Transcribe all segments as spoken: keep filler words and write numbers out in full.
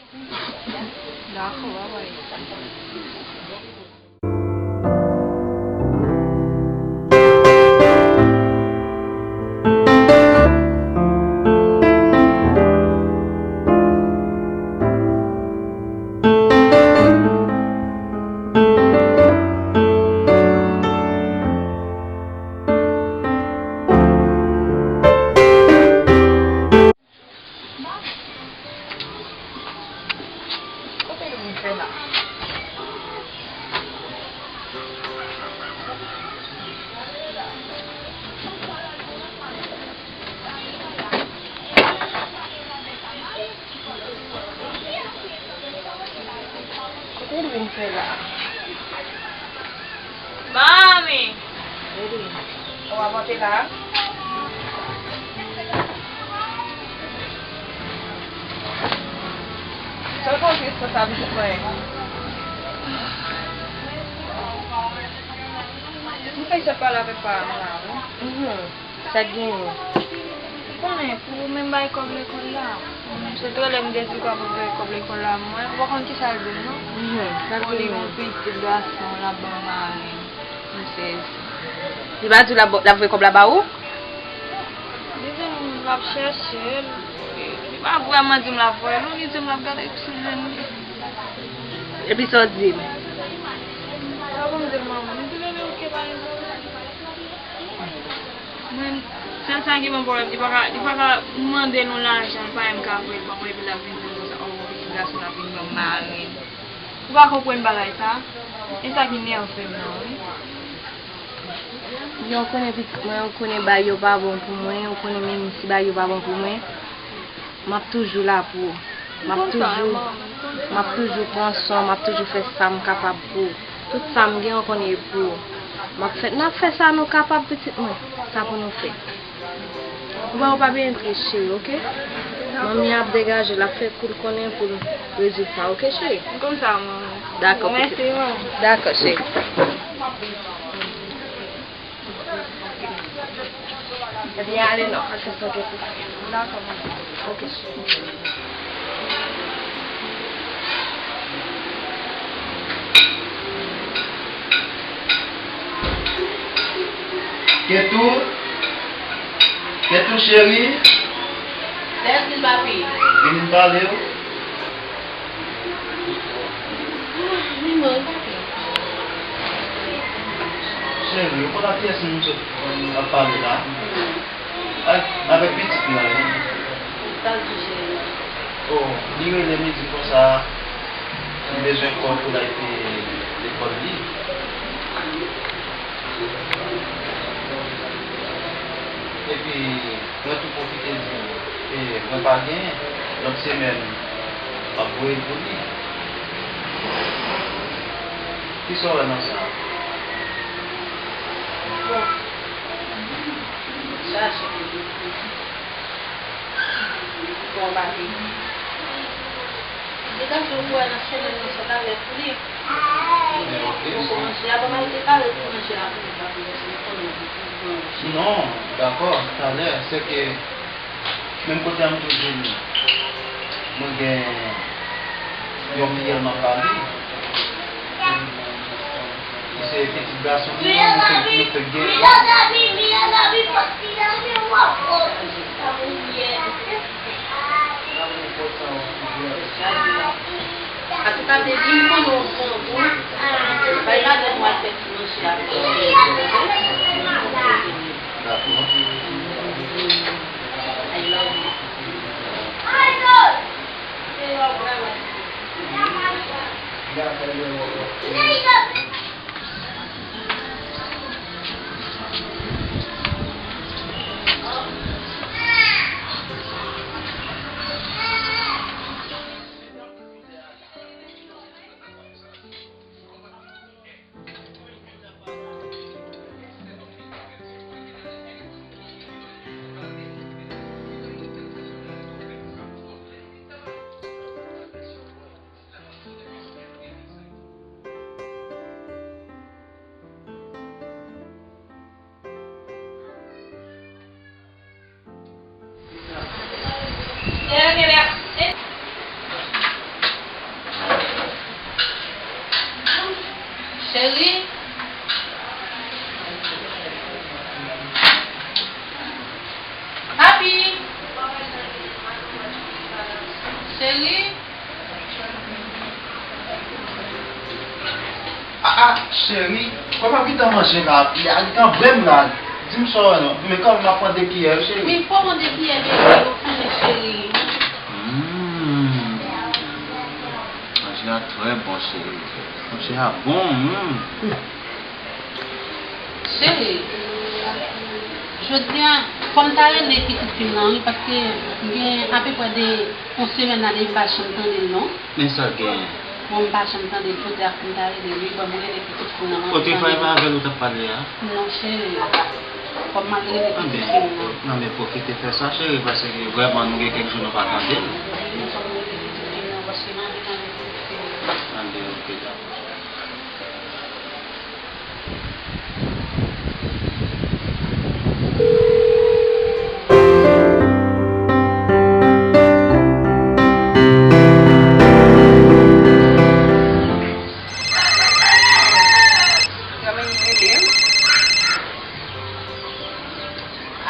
Dakò, babay. Kote l vin fè la? Kote l vin fè la? Manmi! Baby, ou ap monte la? Sa w fè yon tris konsa, pitit mwen? M fèk sot pale avèk paran m la, wi. Mhm. Sa k genyen? Ou konnen, pou mwen bay kòb lekòl la. Se trè lè m te di l pa pou bay kòb lekòl la, mwen, ou pa konn kisa l di m, non? Mhm, sa l di w? Li gen yon pitit gason, l ap ban marenn. M sezi. Li pa di w l ap, l ap voye kòb la ba ou? Li di m l ap chèche l. Li pa vrèman di m l ap voye l, non, li di m l ap gade si l jwenn li. Epi sa w di l? Sa pou m di l, manman? M di l, ebyen, oke, pa gen pwoblèm. Mwen, sèl sa ki ban pwoblèm, li pa ka, li pa ka mande nou lajan, li pa menm ka voye l ban mwen, epi l ap vin di m konsa, o, pitit gason l ap vin ban m marenn. Ou pa konprann bagay sa? E sa ki nève m nan, wi. Yo konnen pitit mwen, ou konnen bagay yo pa bon pou mwen, ou konnen menm si bagay yo pa bon pou mwen, m ap toujou la pou ou. M ap toujou, m ap toujou pran swen w, m ap toujou fè sa m kapab pou ou. Tout sa m gen, ou konnen e pou ou. M ap fè, n ap fè sa nou kapab, pitit mwen. Sa pou nou fè. Ou pa, ou pa bezwen tris, cheri, oke? Manmi ap degaje, l ap fè kou l konnen pou l rezoud sa, oke, cheri? M konn sa, manmi. Dakò, pitit. Mèsi, manmi. Dakò, cheri. Ebyen, ale non, al fè sa w gen pou fè. Dakò, manmi. Oke, cheri. Ketou? Ketou cheri? Lès vin papi. Vin m pale w. Wi, manmi, papi. Cheri, ou konn ak kiyès m sot ap pale la? Ak, avèk pitit mwen. Sa l di cheri? Oh, li rele m, li di konsa, li bezwen kòb pou l al peye lekòl li. Epi, mwen tou pwofite di, e, mwen pa genyen, lòt semèn, m ap voye l pou li. Kisa w wè nan sa? Bon. Chache pou li. Bon, papi. Degaje w pou wè nan semèn nan sa w ta fè pou li. Bon, manje a, ban m al prepare pou manje a pou li, papi, paske m konnen li toujou nan manje. Non, dakò, talè, sèke menm kote a m toujou, mwen gen yon fiyèl m ap ba li. Li se pitit gason m nan, nou fèk, nou fèk gen. Antouka, depi m konnen w bon gout, bay madanm ou al fè ti manje avèk li. Dakò. I love you. Cheri. Ah, ah, cheri, kòman w gentan manje la? Li a gentan brè m la. Di m sa w wè non. Men kòman m ap pran de kiyè, cheri? Wi, pran de kiyè, bebe, ou konnen, cheri. Hmm. Manje a trè bon, cheri. Manje a bon, hmm. Cheri, jodi a, fò m ta rele pitit fi m nan, wi, paske m gen apeprè de yon semèn la depi m pa janm tande l, non. Men sa l genyen? Bon, m pa janm tande l, jodi a fò m ta rele l, wi, ban m rele pitit fi m nan. Kote fanm avè l ou t ap pale a? Non, cheri, fò m al rele pitit fi m nan. Anben, anben, pwofite fè sa, cheri, paske vrèman nou gen kèk jou nou pa tande l. Wi, fò m rele pitit fi m nan, paske m anvi tande pitit fi m nan. Anben, oke, dakò.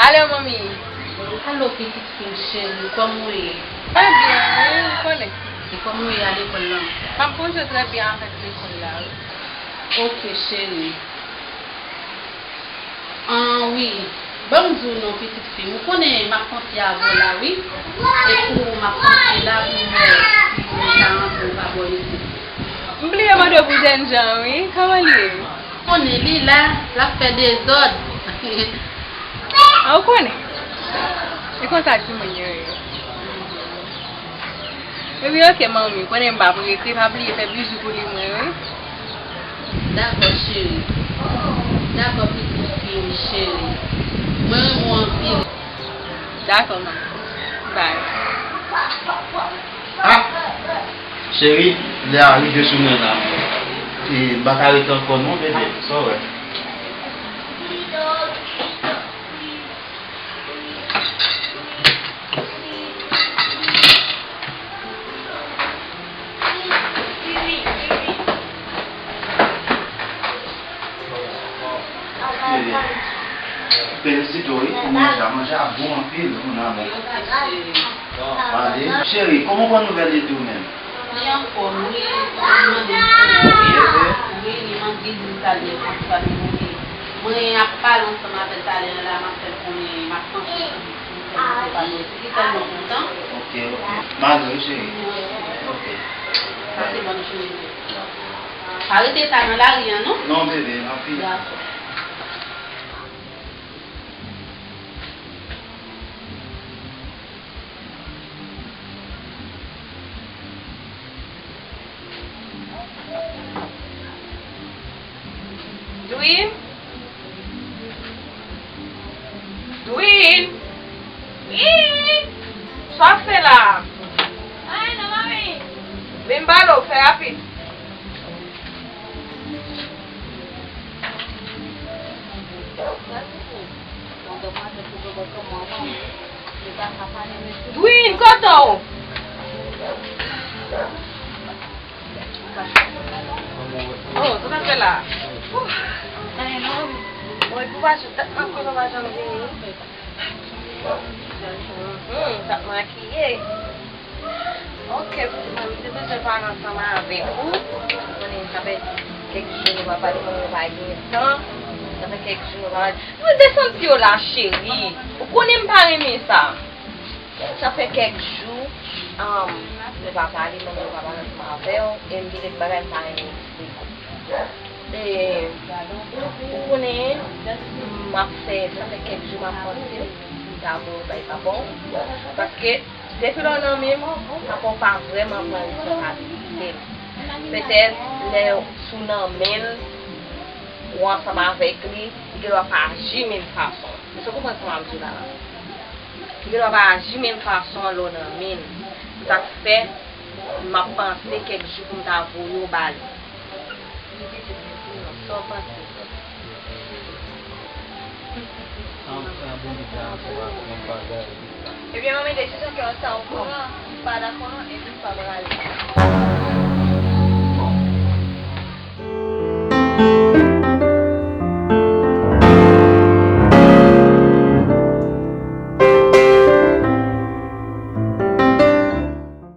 Alo, manmi. Alo, pitit fi m cheri, kòman w ye? Mwen byen, wi, ou konnen. E kòman w ye a lekòl la? M ap boujon trè byen avèk lekòl la, wi. Oke, cheri. An, wi. Ban m di w non, pitit fi m. Ou konnen m ap konfye avè w la, wi. E pou ou m ap konfye la pou m wè si ou ta antre ou pa bò isit. M bliye mande w pou jènjan an, wi. Kòman l ye? Ou konnen li la, l ap fè dezòd. A, ou konnen. E konsa timoun yo ye. Epi oke, manmi, konnen m p ap rete, pa bliye fè bizou pou li mwen, wi. Dakò, cheri. Dakò, pitit fi m cheri. Mwen renmen w anpil. Dakò, manmi. Bye. Ah! Cheri, lè a rive sou mwen la. E m pa ka rete ankò non, bebe. Sa w wè? Felisite w, wi, pou manje a. Manje a bon anpil, mon amour. Ale, cheri, kòman pran nouvèl li tou menm? Li anfòm, wi, li mande m pou mwen. Wi, li mande m pou m salye l konsa, li mande. Mwen ap pale ansanm avè l talè a la, m ap fè l konnen m ap panse sou li pou m fè l monte pa bò isit. Li tèlman kontan. Ok, ok. M ale wi, cheri. Ok. Pase bòn jounen. Pa rete ta nan lari a, non? Non, bebe, m ap vini. Dakò. Dwin? Dwin? Wi! Sa w ap fè la? Anyen non, manmi. Vin m pale w, fè rapid. Dwin, kote w? Oh, sa w ap fè la? Anyen non. Bon, epi w pa janm, tèt m ap fè, w pa janm vini. Hmm, t ap makiye. Ok, pitit mwen, m te bezwen pale ansanm avèk ou. Ou konnen sa fè kèk jou nou pa pale, mwen mwen pa gen tan. Sa fè kèk jou nou pa pale. Mwen desann ti yo la, cheri. Ou konnen m pa renmen sa. Sa fè kèk jou, um, nou pa pale, mwen mwen pa pale ansanm avè w. E m gen kèk bagay m ta renmen eksplike w. E, ou konnen, m ap fè, sa fè kèk jou m ap panse pou m ta voye w bay papa w. Paske, depi lè w nan men m, papa w pa vrèman pran responsablite l. Petèt, lè w sou nan men l, ou ansanm avèk li, li gendwa pa aji menm fason. Èske w konprann sa m ap di w la la? Li gendwa pa aji menm fason an lè w nan men l. Se sa k fè, m ap panse kèk jou pou m ta voye w ba li. Li pitit mwen, sinon, sa w panse? An, an, bon, li ta ansanm avè w, menm bagay. Ebyen, manmi, desizyon ke w sa, ou pran, m pa dakò non, epi m pa prale.